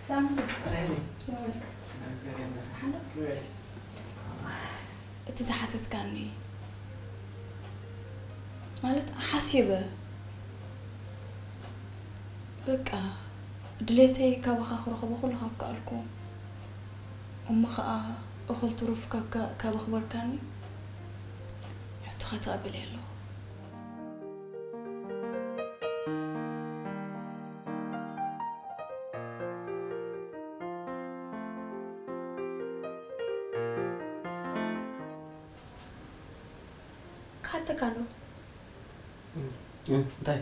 ሳምቲ ራሄለይ፣ ሰላም እግዚኣብሔር ይመስገን። ከመይ ዋልኪ? እቲ ዝሓተትካኒ ማለት ሓሲበ በቃ ድሌተይ ካባኻ ክረኽቦ ኩሉ ካብ ከኣልኩ እሞ ኸኣ እኹል ትሩፍ ካብ ከ-፣ ካብ ኣኽበርካኒ ሕቶኻ ተቐቢለ ኣለኹ። ክሓተካ ኣሎ። እ፣ እንታይ?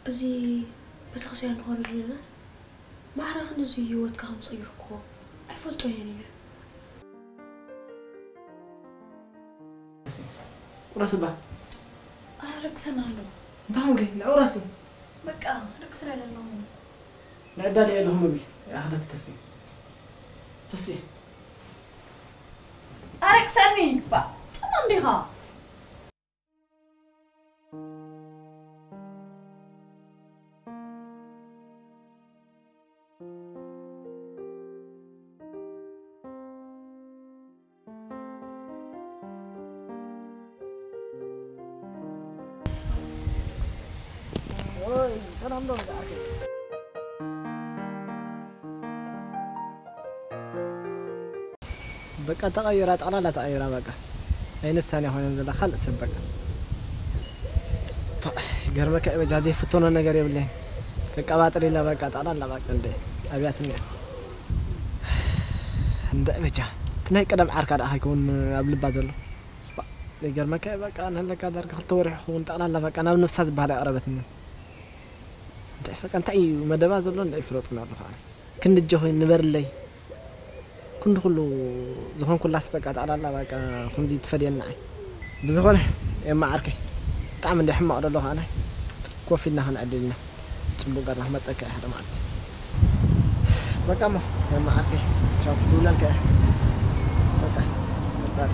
እዚ ቤተክርስትያን ንኸዶ ዘለናስ ማዕረ ክንድዚ ህይወትካ ከም ዝቕይር እኮ ኣይፈልጦን እየ ነይረ። ቁረስ እባ። ኣረክሰና ኣሎ። እንታይ ኾንኪ? ንዑ ቁረሲ። በቃ፣ ኣረክሰና ኣለኹ። ንዕዳል እየ ኣለኹ ምግቢ። ይኣኽለኪ ተሲ። ተሲ። ኣረክሰኒ። ባ፣ ጥማም ዲኻ? ኦይ፣ ሰላም ዶ መጽኣኪ? በቃ ተቐይራ፣ ጠቕላላ ተቐይራ። በቃ ኣይነሳን እያ ኮይና ዘላ ካልእ ሰብ። በቃ ፓ፣ ይገርመካ እዩ በጃ፣ ዘይፍተኖ ነገር የብለይን። ከቀባጥር ኢላ በቃ ጠቕላላ በቃ እንደ ኣብያትኒ እያ። እንደ በጃ፣ እቲ ናይ ቀደም ዓርካ ደኣ ከይከውን ኣብ ልባ ዘሎ። ባ፣ ይገርመካ እዩ በቃ፣ ንህለካ ዳርጋ ክልተ ወርሒ ክኸውን ጠቕላላ በቃ ናብ ነብሳ ዝበሃል ኣይቐረበትኒ። እንታይ በቃ፣ እንታይ እዩ መደባ ዘሎ እንደ ይፍለጥና ኣለኹ ኣነ። ክንዲ እጆኺ ንበርለይ። ክንዲ ኩሉ ዝኾንኩላስ በቃ ጠቕላላ በቃ ከምዚ ትፈድየኒ ንዓይ። ብዝኾነ ኤማ ዓርከይ፣ ብጣዕሚ እንደ ሕማቕ ደሎ ከኣነ ኮፍ ኢልና ክንዕድል ኢና። ጽቡቕ ገርና ክመጸካ እየ ሓደ መዓልቲ። በቃ እሞ ኤማ ዓርከይ፣ ቻው ክድውለልካ እየ። በቃ፣ ቀጻሊ።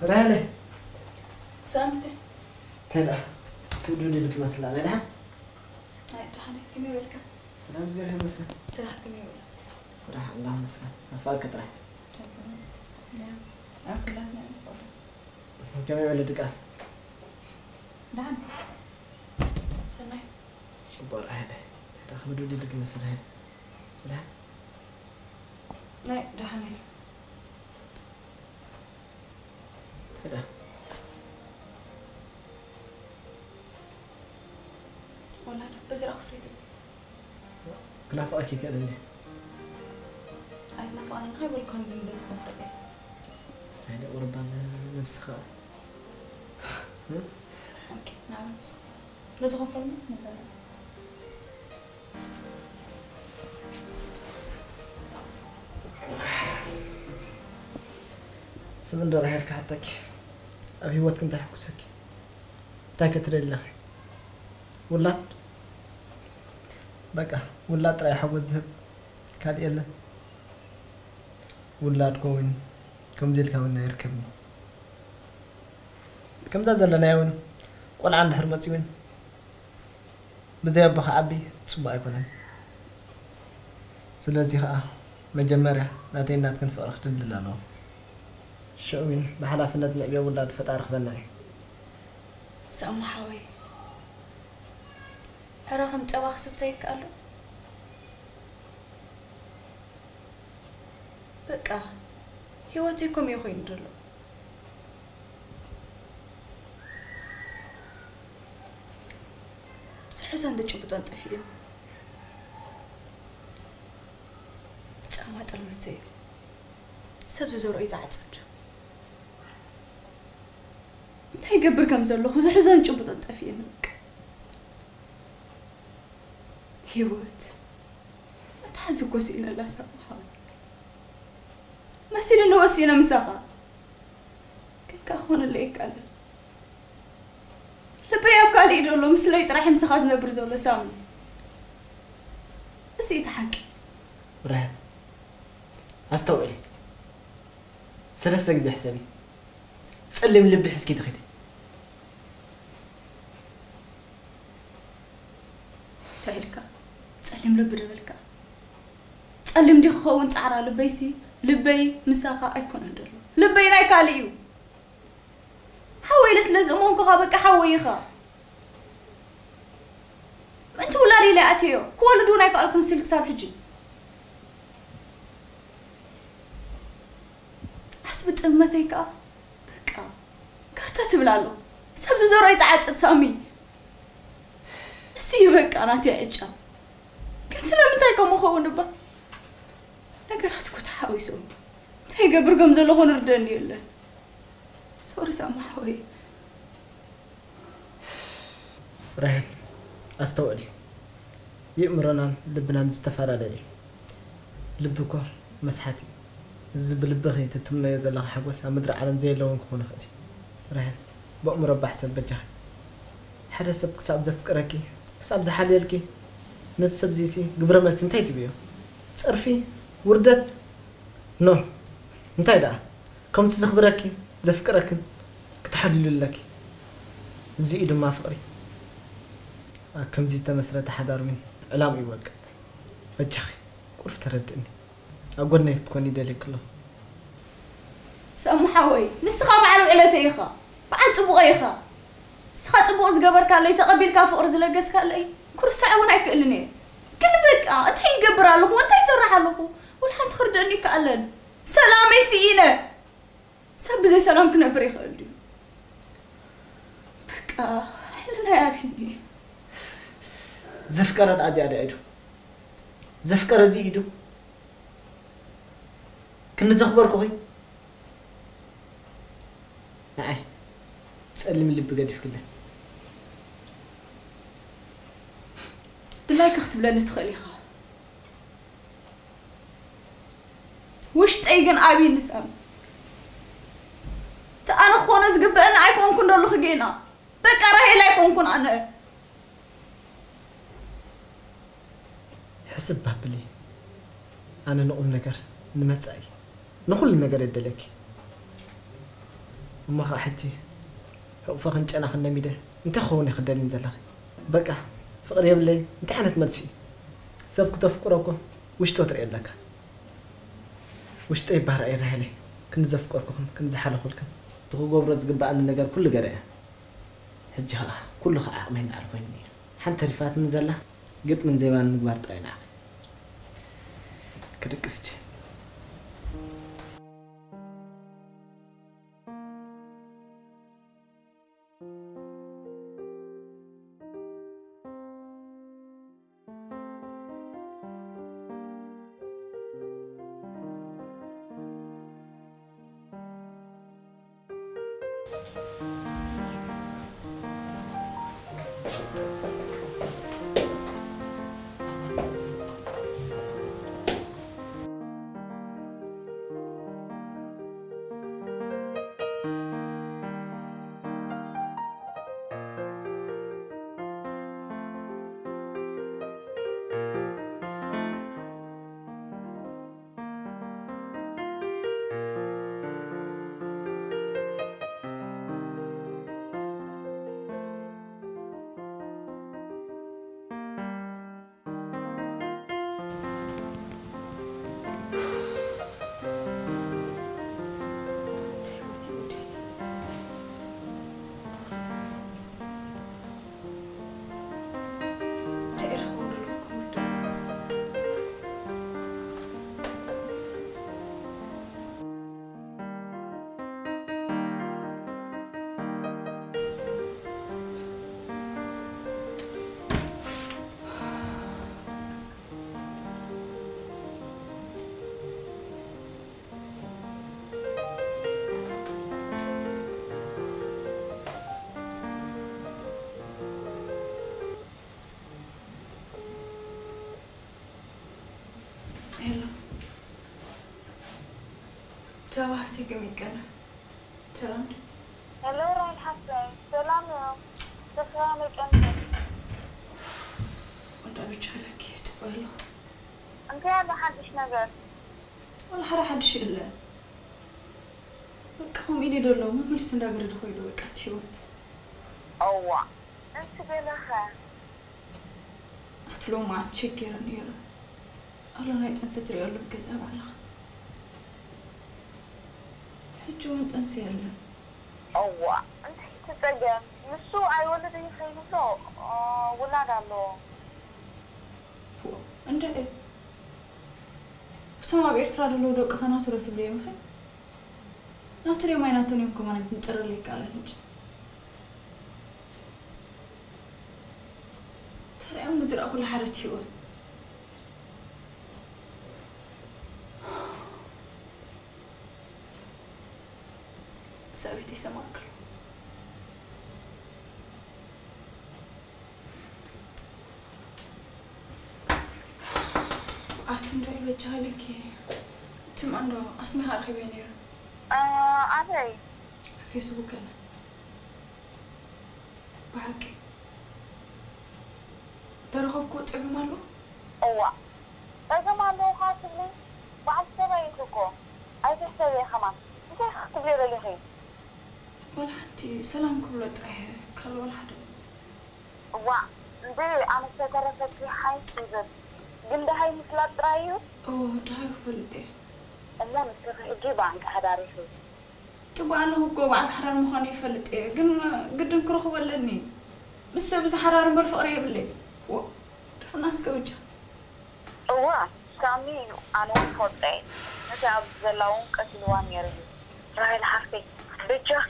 ራሄለ። ሳምቲ። እንታይ ደኣ? ክብዱ ድልክ መስላ፣ ናይ ደሓን? ኣይ፣ ደሓን እየ። ከመይ ውዒልካ? ሰላም፣ እግዚኣብሔር ይመስገን። ስራሕ ከመይ ውዒላ? ስራሕ ኣላ መስገን። ናፋቕኪ ጥራይ። ያ፣ ኣብ ኩላትና ኢና ንፈልጦ። ከመይ ውዒሉ ድቃስ? ደሓን። ሰናይ። ጽቡቕ ራሄለ። እንታይ ደኣ ክብዱ ድልክ መስላ፣ ራሄለ? ደሓን? ናይ፣ ደሓን እየ። እንታይ ደኣ? ወላዲ በዚ ረኣኹ ፍሬት። ክናፍቐኪ ይክእል እንዴ? ኣይትናፍቐንን ኣይበልኩን፣ ግን በዚ ኮፍ በል። ኣይደ ቁርባን ነብስኻ። እ? ኦኬ፣ ናብራ በዚ ኮፍ በል። በዚ ኮፍ በል፣ ነዛ ስም እንዶ ራሄል ክሓተኪ፣ ኣብ ህይወትኪ እንታይ ሕጉሰኪ? እንታይ ክትደሊ ኣለኺ? ውላድ? በቃ፣ ውላድ ጥራይ ሓጎስ ዝህብ ካልእ የለን። ውላድ ከውን ከምዚ ኢልካ እውን ኣይርከብን። ከምዛ ዘለናዮ እውን ቆልዓ እንድሕር መፅዩ እውን ብዘይ ኣቦ ክዓቢ ፅቡቕ ኣይኮነን። ስለዚ ኸዓ መጀመርያ ናተይን ናትክን ፍቕሪ ክድልድል ኣለዎ። ሽዑ እውን ብሓላፍነት ንዕብዮ ውላድ ፈጣሪ ክበና እዩ። ሳሙ ሓወይ፣ ዕረ ከም ጸባ ክስተ ይከኣል ዶ? በቃ፣ ህይወተይ ከምኡ እዩ ኮይኑ ዘሎ። ዝሕዞን ዝጭብጦን ጠፊኡኒ። ጻማ ጥልመተይ እዩ። ሰብ ዝዘርኦ እዩ ዝዓጽድ። እንታይ ይገብር ከም ዘለኹ ዝሕዞን ዝጭብጦን ጠፊኡኒ በቃ። ህይወት፣ መትሓዚ እኮ ስኢነላ ሳሚ ሓወይ። መሲሉኒ ወሲነ ምሳኻ። ግን ከኣ ክኾነለይ ኣይከኣለን። ልበይ ኣብ ካልእ እዩ ዘሎ፣ ምስለይ ጥራሕ ምሳኻ ዝነብር ዘሎ ሳሚ። እዚ እዩ እቲ ሓቂ። ብርሃን፣ ኣስተውዕሊ። ሰለስተ ግዜ ሕሰቢ። ጸሊም ልቢ ሒዝኪ ትኸዲ። እንታይ ኢልካ? ጸሊም ልቢ ዶ በልካ? ጸሊም ድዩ ክኸውን ጻዕራ ልበይሲ? ልበይ ምሳኻ ኣይኮነን ዘሎ። ልበይ ናይ ካልእ እዩ። ሓወይ ኢለ ስለ ዝእመንኩኻ በቃ ሓወይ ኢኻ። ምእንቲ ውላድ ኢለ ኣትየዮ። ክወልድ እውን ኣይከኣልኩን ስቲል ክሳብ ሕጂ። ዓስቢ ጥልመተይ ከኣ በቃ ከርተት ትብል ኣሎ። ሰብ ዝዘርኦ እዩ ዝዓጽድ ሳሚ። እሱ እዩ በቃ ናተይ ዕጫ። ግን ስለምንታይ ከምኡ ኸውን እባ? ነገራት እኮ ተሓዊሶም። እንታይ ይገብር ከም ዘለኹ ንርደኒ የለን። ሶሪ ሳሚ ሓወይ። ራሄል፣ ኣስተውዕሊ። የእምሮናን ልብናን ዝተፈላለየ እዩ። ልቢ እኮ መስሓት እዩ። እዚ ብልብኺ ትትምነዮ ዘለኺ ሓጎስ ኣብ ምድሪ ዓለም ዘየለ እውን ክኾን ይኽእል እዩ። ራሄል፣ በእምሮ እባ ሕሰቢ በጃኺ። ሓደ ሰብ ክሳብ ዘፍቅረኪ፣ ክሳብ ዝሓልየልኪ፣ ነዚ ሰብ እዚሲ ግብረ መልሲ እንታይ ትብዮ? ጸርፊ? ውርደት? ኖ፣ እንታይ ደኣ? ከምቲ ዘኽብረኪ፣ ዘፍቅረክን ክትሓልዩ ኣለኪ። እዚ እዩ ድማ ፍቕሪ። ኣብ ከምዚ ዝተመስረተ ሓዳር እውን ዕላምኡ ይወቅዕ። በጃኺ ቁሩብ ተረድእኒ። ኣብ ጎድነይ ክትኮኒ ይደልየኪ ኣለኹ። ሰሙ ሓወይ ንስኻ በዓል ውዕለተይ ኢኻ፣ በዓል ጽቡቐይ ኢኻ። ንስኻ ጽቡቕ ዝገበርካለይ፣ ተቐቢልካ ፍቕሪ ዝለገስካለይ ክርስዖ እውን ኣይክእልን እየ። ግን በቃ እንታይ ይገብር ኣለኹ፣ እንታይ ይሰርሕ ኣለኹ፣ ወላ ሓንቲ ክርደእኒ ይከኣለን። ሰላመይ ስኢነ። ሰብ ብዘይ ሰላም ክነብር ይኽእል ድዩ? በቃ ሕልናይ ኣብዩኒ እዩ። ዘፍቀረ ደኣ እዚኣ ድያ ኢዱ? ዘፍቀረ እዚ ኢዱ? ክንዲ ዘኽበርኩኺ ንዓይ ጸሊም ልቢ ገዲፍክለን። ድላይካ ክትብለኒ ትኽእል ኢኻ። ውሽጠይ ግን ኣብዩኒ ሳሚ። እቲ ኣነ ክኾኖ ዝግበአኒ ኣይኮንኩን ደለኹ ጌና። በቃ ራሄል ኣይኮንኩን ኣነ። ሕስብ ኣብሊ። ኣነ ንቑም ነገር፣ ንመጻኢ፣ ንኹሉ ነገር እየ ደልየኪ። እሞ ኸኣ ሕጂ ሕቑፍኽን ጨናኽን ለሚደ እንታይ ክኸውን እየ ክደልይን ዘለኺ? በቃ ፍቕሪ የብለይን። እንታይ ዓይነት መልሲ እዩ? ሰብ ክተፍቅሮ እኮ ውሽጦ ትርኢ ኣለካ። ውሽጠይ ባርዐ ይረሃለይ። ክንዲ ዘፍቀርኩኽን ክንዲ ዝሓለኹልክን እቲ ክገብሮ ዝግበኣኒ ነገር ኩሉ ገረ እየ። ሕጂ ኸኣ ኩሉ ኸዓ ዓቕመይ ንላዕሊ ኮይኑኒ እዩ። ሓንቲ ተሪፋትኒ ዘላ ግጥምን ዜማን ምግባር ጥራይ ንዓኺ። ክድቅስ እየ። ቻው ሓፍተይ፣ ከመይ ቀነ? ሰላም ዶ? ሄሎ ራይል ሓፍተይ፣ ሰላም እዮም። ተስፋ መቀንተ እንዳ ብቻ ለኪ ጽበሎ። እንታይ ኣሎ ሓድሽ ነገር? ወላ ሓደ ሓድሽ የለን። በቃ ከምኡ ኢለ ደሎ ምምልስ እንዳገረደ ኮይዱ በቃ እቲ ህይወት። እዋ፣ እንስ ገለኸ? ኣትሎ መዓት ችግር ነይሩ። ኣሎ ናይ ጥንሲ ትሪኦ ኣሎ ገዛ ባዕልኻ። ሕጂ እውን ጥንሲ የለን። እዋ፣ እንታይ እቲ ጸገም? ንሱ ኣይወልድ እዩ ከይንብሎ፣ እ፣ ውላድ ኣለዎ። ፎእ፣ እንድዒ። እቶም ኣብ ኤርትራ ዘለዉ ደቅኸ ናቱ ዶ ትብልዮም ኢኺ? ናቱ ድዮም ኣይናቱን እዮም ከማን ክንጽረሉ ይከኣል ሕጅስ። ተሪኦም ንዝረኣኹሉ ሓረት ህይወት። ሰበይቲ ይሰማዕክሎ። ኣቲ እንዶ ይበጃ ሃሊኪ። ትም ኣንዶ ኣስሚኻ ኣርኺበ ነይሩ። ኣበይ? ፌስቡክ ገለ። ብሓቂ ተረኸብኩ ጸገም ኣሎ? እዋ፣ ጸገም ኣለዎ ኸዓ ትብሊ? በዓል ሰበይቲ እኮ ኣይትሕሰብየ ከማን። እንታይ ክትብሊ ደሊኺ? ዋላ ሓንቲ ሰላም ክብሎ ጥራሕ እየ፣ ካልእ ዋላ ሓደ። እዋ፣ እንደ ኣነ ዝተረፈኪ ሓይሽ ይብል። ግን ደሃይ ምፍላጥ ጥራይ እዩ። እዎ፣ ደሃይ ክፈልጥ እየ። እሞ ንስኺ ሕጂ ብኣንቂ ሓዳር ኢኺ። ጽቡቕ ኣለኹ እኮ፣ በዓልቲ ሓዳር ምዃነይ ይፈልጥ እየ፣ ግን ግድን ክረኽቦ ኣለኒ። ምስ ሰብ ዝሓዳር እምበር ፍቕሪ የብለይ። ዎ፣ ድፍና እስከ በጃ። እዋ፣ ሳሚ እዩ፣ ኣነ እውን ፈልጦ እየ። ነቲ ኣብዚ ዘላ እውን ቀቲልዋ ነይሩ እዩ። ራሄል ሓፍተይ፣ በጃኺ፣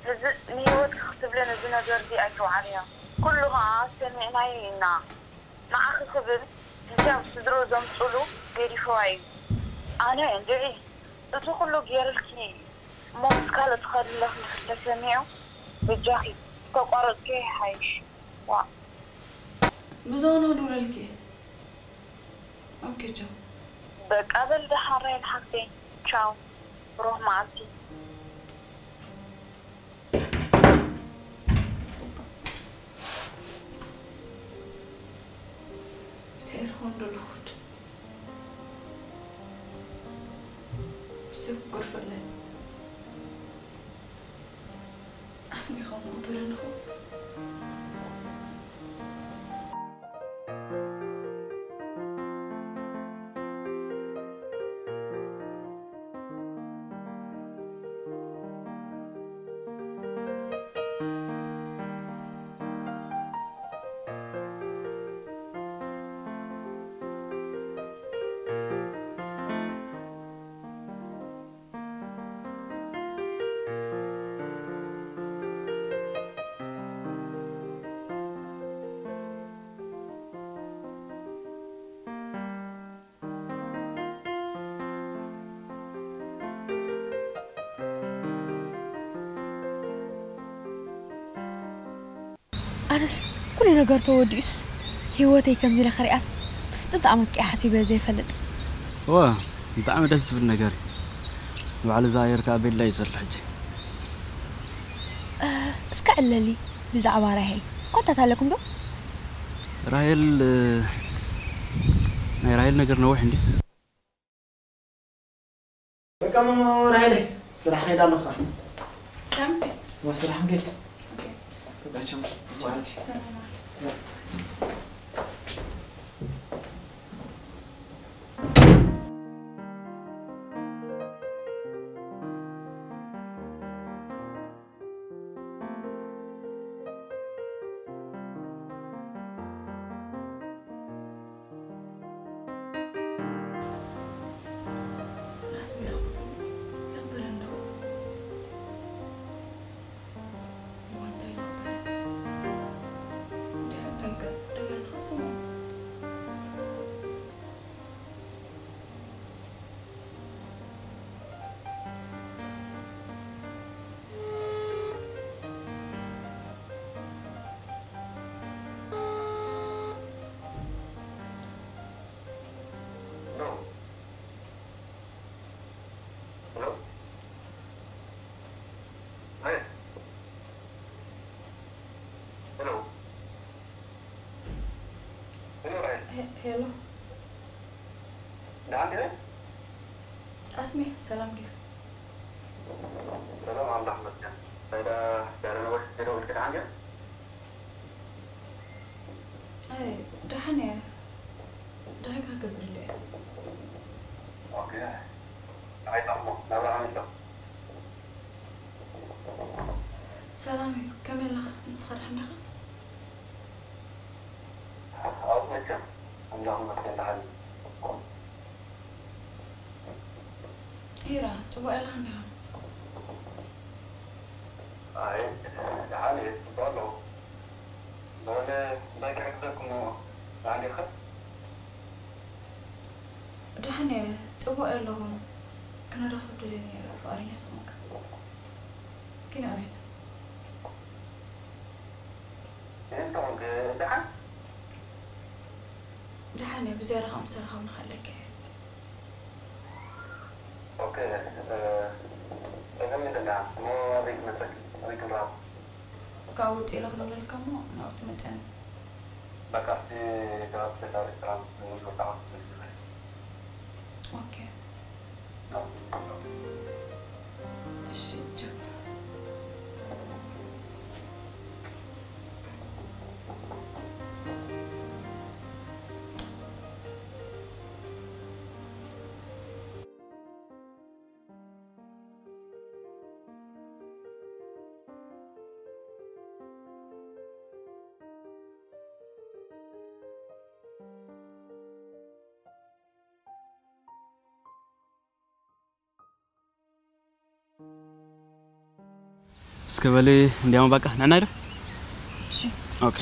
ነዚ ንህይወትኪ ክትብሊ ነዚ ነገር እዚ ኣይተውዓልዮ። ኩሉ ኸዓ ሰሚዕናዮ ኢና። ንዓኺ ክብል ሕጂ ኣብ ስድርኡ ዘምጽኡሉ ገዲፍዋ እዩ። ኣነ እንድዒ እዚ ኩሉ ገይርልኪ እሞ ምስ ካልእ ትኸዲ ኣለኺ ኢልኪ እንተሰሚዑ በጃኺ ተቋረጽክዮ ይሓይሽ። ዋእ። ብዝኾነ ክድውለልኪ እየ። ኦኬ ቻው። በቃ በል ደሓን ራሄል ሓፍተይ ቻው ብሩኽ መዓልቲ። Telefoon de lucht. Zoek Corvelle. As my gewoon op de ኣነስ ኩሉ ነገር ተወዲኡስ ህይወተይ ከምዚ ኢለ ክሪኣስ ብፍጹም ተኣመቂዐ ሓሲበዮ ዘይፈልጥ። እወ ብጣዕሚ ደስ ዝብል ነገር እዩ። ንባዕሉ እዚ ኣየር ከዓ ቤላ እዩ ዘሎ ሕጂ። እስከ ዕለሊ ብዛዕባ ራሄል ኮንታት ኣለኩም ዶ? ራሄል ናይ ራሄል ነገር ነዊሕ እንዲ በቃ ራሄለይ ስራሕ ከይዳ ኣለኻ። ሳምቲ ወስራሕ እንጌት ኦኬ በቃቸው ማለት ተማማ ሄሎ። ሄሎ፣ ራሄል። ሄ-፣ ሄሎ። ደሓን ዲኺ? ኣስሜ፣ ሰላም ድዩ? ሰላም፣ ኣምላኽ ይመስገን። እንታይ ደኣ፣ ድሕሪ ነዊሕ ዘይደወልኪ ደሓን ድዩ? ኣይ፣ ደሓን እየ። ዳርጋ ክገብርሉ እየ። ኦኬ። ንዓይ ጠቕሞ፣ ናብራ ከመይ ኣሎ? ሰላም እዩ። ከመይ ኣለኻ? ንስኻ ደሓን ዲኻ? ኣብ መቸም፣ ኣምላኽ ይመስገን፣ ደሓን እዩ። ሂራ፣ ጽቡቕ ኣለኻ እንዲኻ? ኣይ፣ ደሓን እየ፣ ጽቡቕ ኣለኹ። በለ፣ እንታይ ክሕግዘኩም እሞ? ደሓን ዲኻ? ደሓን እየ፣ ጽቡቕ እየ ኣለኹ። ክነራኸብ ደልየ ነይረ፣ ፍቓደኛ ትኾንካ። ግን ኣቤት። እንታይ ኾንክ? ደሓን? ደሓን እየ፣ ብዝያዳ ኸኣ ምስ ተራኸብና ከለካ እየ። ኦኬ፣ እ፣ ጸገም የለን ደሓን። እሞ ኣበይ ክመጸኪ? ኣበይ ክንራኸብ? ካብ ውጽእ ኢለ ክደውለልካ እሞ ናብኡ ትመጸኒ። በቃ፣ እስቲ ካብ ስፔሻል ሬስቶራንት ንዝወጣ ክትመልስለይ። ኦኬ። እሺ፣ ቻው። እስከ በሊ እንዲያውም በቃ ንዕና ዶ? እሺ። ኦኬ።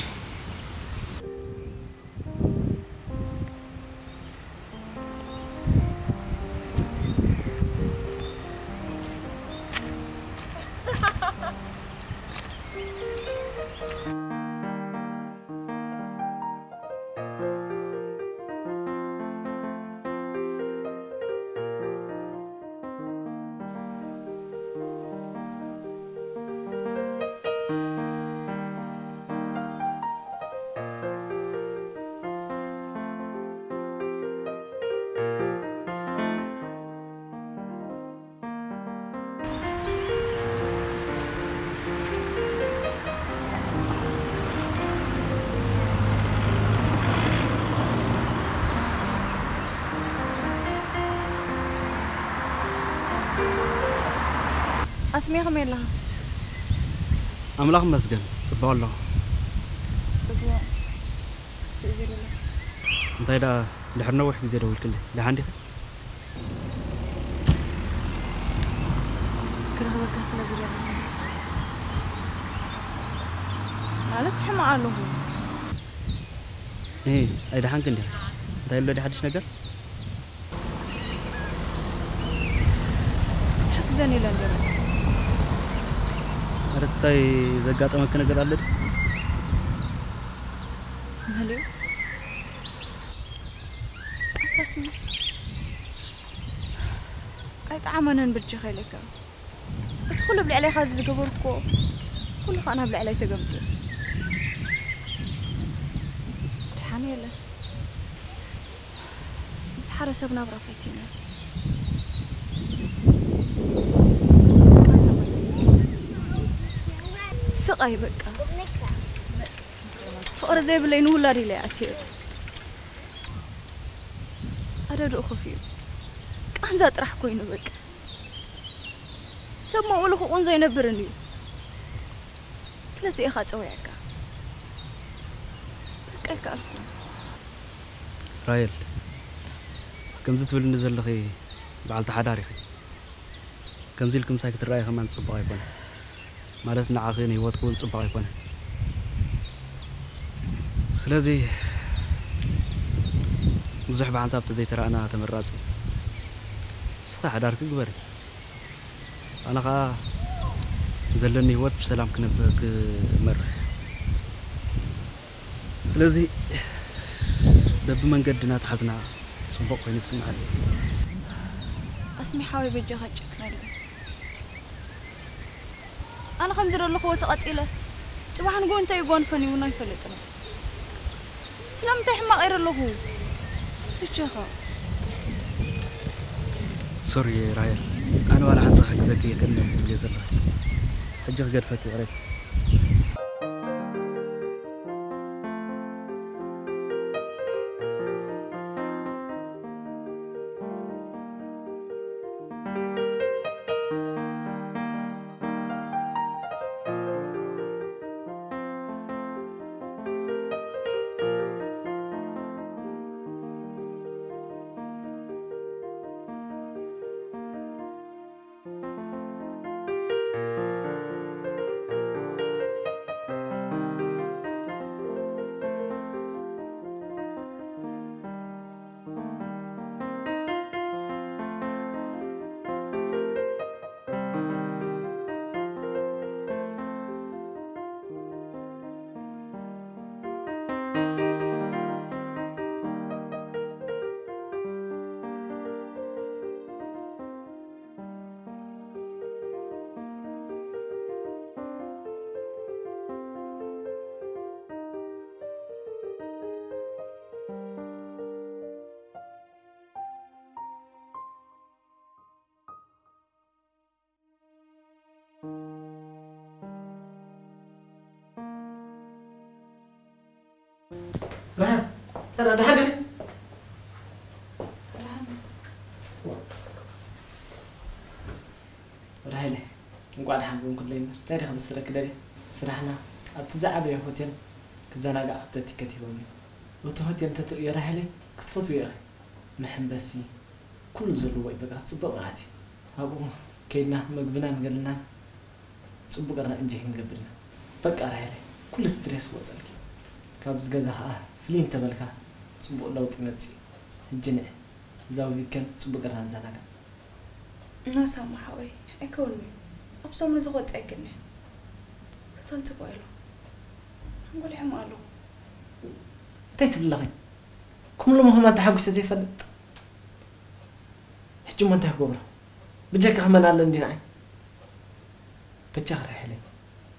ኣስሜ ከመይ ኣለኻ? ኣምላኽ ይመስገን፣ ጽቡቕ ኣለኹ። ጽቡቕ። ስእ ዝበለ። እንታይ ደኣ ድሕሪ ነዊሕ ግዜ ደዊልክለይ፣ ደሓን ዲኺ? ክረኽበካ ስለ ዝደለኹ። ማለት ሕማቕ ኣለኹ። እህ፣ ኣይደሓንክን ዲኺ? እንታይ ኣሎ ድዩ ሓድሽ ነገር? ትሕግዘኒ ኢለ እንደ መጽእ። ኧረ እንታይ ዘጋጠመኪ ነገር ኣሎ ድዩ? መሊኡ። ኣታ ስሚ። ኣይጠዓመንን ብርጅኻ ኢለካ። እቲ ኩሉ ኣብ ልዕሌኻ ዝገበርኩዎ፣ ኩሉ ኸኣ ናብ ልዕለይ ተገምጢሉ። ደሓን የለን። ምስ ሓደ ሰብ ናብራ ፈቲነ። ቃንዛ ኮይነ መጺኤ። ስቓይ በቃ። ፍቕሪ ዘይብለይ ንውላድ ኢለ እየ ኣትየ። ኣደድኡ ከፊኡ። ቃንዛ ጥራሕ ኮይኑ በቃ። ሰብ መውሉ ክቑንዞ ኣይነብርን እዩ። ስለዚ ኢኻ ጸዊዐካ። በቃ ኣይከኣልኩን። ራሄል፣ ከምዚ ትብልኒ ዘለኺ በዓልቲ ሓዳር ኢኺ። ከምዚ ኢልኪ ምሳይ ክትረኣዪ ከማን ጽቡቕ ኣይኮነን። ማለት ንዓኺ ንህይወትኪ እውን ጽቡቕ ኣይኮነን። ስለዚ ብዙሕ ብሓንሳብ ተዘይተራእና ተመራጺ። ንስኺ ሓዳርኪ ግበሪ። ኣነ ኸኣ ዘለኒ ህይወት ብሰላም ክነብ-፣ ክመርሕ። ስለዚ በብመንገድና ተሓዝና ጽቡቕ ኮይኑ ይስምዓኒ። ኣስሚ ሓወይ በጃኻ ጨክነለይ። ኣነ ከም ዝደለኽዎ ተቐጺለ ጽባሕ ንግሆ እንታይ ይጓንፈኒ እውን ኣይፈልጥን። ስለምንታይ ሕማቕ ኢረ ኣለኹ? ብቻኻ። ሶሪ ራሄል፣ ኣነ ዋላ ሓንቲ ክሕግዘኪ እየ ከምዚ ትብልዮ ዘለኺ። ሕጂ ክገድፈኪ ይቕሬታ። ራሄል፣ ተራ ደሓን ዲኺ? ራሄለ፣ እንቋዕ ደሓን ኮንኩለይ እምበር፣ እንታይ ዲኺ ክብስረኪ ደልየ? ስራሕና ኣብቲ ዝዓበየ ሆቴል ክዘናጋዕ ክብተቲ ከቲቦም እዩ። እቲ ሆቴል እንተትርእዮ ራሄለይ፣ ክትፈትውዮ ኢኺ። መሐንበሲ፣ ኩሉ ዘለዎ እዩ፣ በቃ፣ ጽቡቕ መዓት እዩ። ኣብኡ ከይድና መግብናን ገለናን ጽቡቕ ጌርና እንጆይ ክንገብር ኢና። በቃ ራሄለይ፣ ኩሉ ስትሬስ ክወጸልኪ። ካብዚ ገዛ ከኣ ፍልይ እንተበልካ ጽቡቕ ለውጢ ይመጽእ እዩ። ሕጂ ንዒ፣ እዛ ዊከንድ ጽቡቕ ጌርና ንዘናጋዕ። ኖ ሳሙ ሓወይ፣ ኣይከውን'ዩ። ኣብ ሰሙን እዚ ክወጽእ ኣይክእልን እየ። ቶታል ጽቡቕ ኢሉ። ሓንጎለይ ሕሙቕ ኣለኹ። እንታይ ትብሊ ኣለኺ? ከም ሎሚ ከማን ተሓጒሰ ዘይፈልጥ። ሕጂ እሞ እንታይ ክገብሮ? ብጀካኺ መን ኣለኒ ንዓይ? በጃኺ ራሄለይ፣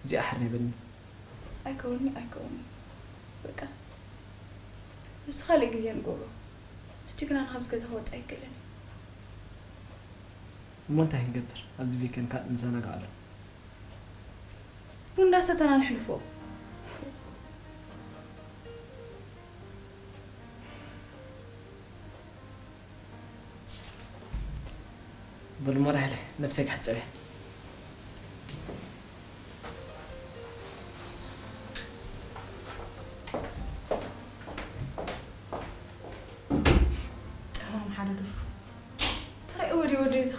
እዚኣ ሓሪበኒ። ኣይከውን'ዩ፣ ኣይከውን'ዩ። በቃ፣ ንሱ ካልእ ግዜ ንገብሮ። ሕጂ ግና ንኻብዚ ገዛ ክወጽእ ኣይክእልን እየ። እሞ እንታይ ክንገብር? ኣብዚ ዊከንድ ከኣ ንዘናጋዓሉ። ቡን እንዳሰተና ነሕልፎ። በሉ እሞ ራሄለ፣ ነብሰይ ክሕጸብ እየ። ጨራም ሓደ ደርፉ። ተራይ ወዲ ወዲ እዚ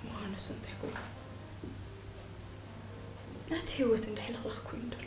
ምዃኑ እሱ እንታይ ክብሎ? ናቲ ህይወት እንድሕልኽልኽ ኮይኑ ደሎ።